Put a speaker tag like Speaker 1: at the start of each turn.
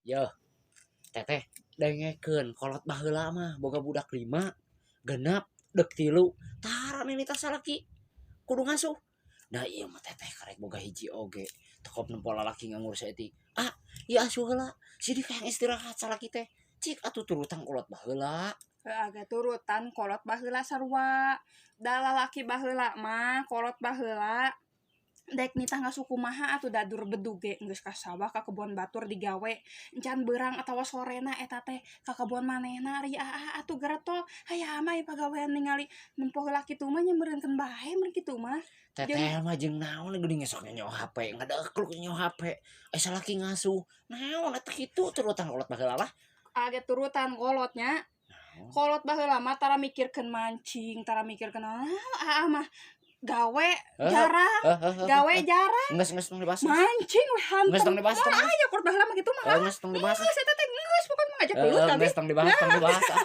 Speaker 1: Yo, Teteh, dengekeun, kolot baheula mah boga budak lima, genap, dek tilu, tara nini tas salaki kudu ngasuh. Nah, iya mah Teteh karek boga hiji oge tekop nempo lalaki nganggur saeutik. Ah, ieu asuh heula, sidik hayang istirahat salaki teh. Cik atuh turutan kolot baheula.
Speaker 2: Heuh, agak turutan kolot baheula sarua. Da lalaki baheula mah, kolot baheula dek nitah ngasuh kumaha atuh, dadur bedug ge geus ka sawah, ka kebon batur digawe, encan beurang atawa sorena eta teh ka kebon manehna. Ari aa atuh geretol hayam mah pagawean, ningali nempo heula kitu mah nyeumeurkeun bae mun kitu mah.
Speaker 1: Teteh mah jeung naon geuning sok nyenyo HP, ngadekluk nyenyo HP. Eh, salaki ngasuh. Naon eta kitu, turutan kolot baheula lah.
Speaker 2: Age turutan kolotnya. Kolot baheula mah tara mikirkeun mancing, tara mikirkeun ah, aa mah gawe jarang, gawe jarang.
Speaker 1: Geus, geus, tong dibahas.
Speaker 2: Mancing we
Speaker 1: Geus,
Speaker 2: hantem.
Speaker 1: tong dibahas, tong.
Speaker 2: Aya kolot baheula mah kitu mah.
Speaker 1: Geus, tong dibahas.
Speaker 2: Geus, eta teh geus pokoknya mah ngajak gelut
Speaker 1: Heeh,
Speaker 2: tapi
Speaker 1: geus, tong dibahas, tong dibahas. Ah.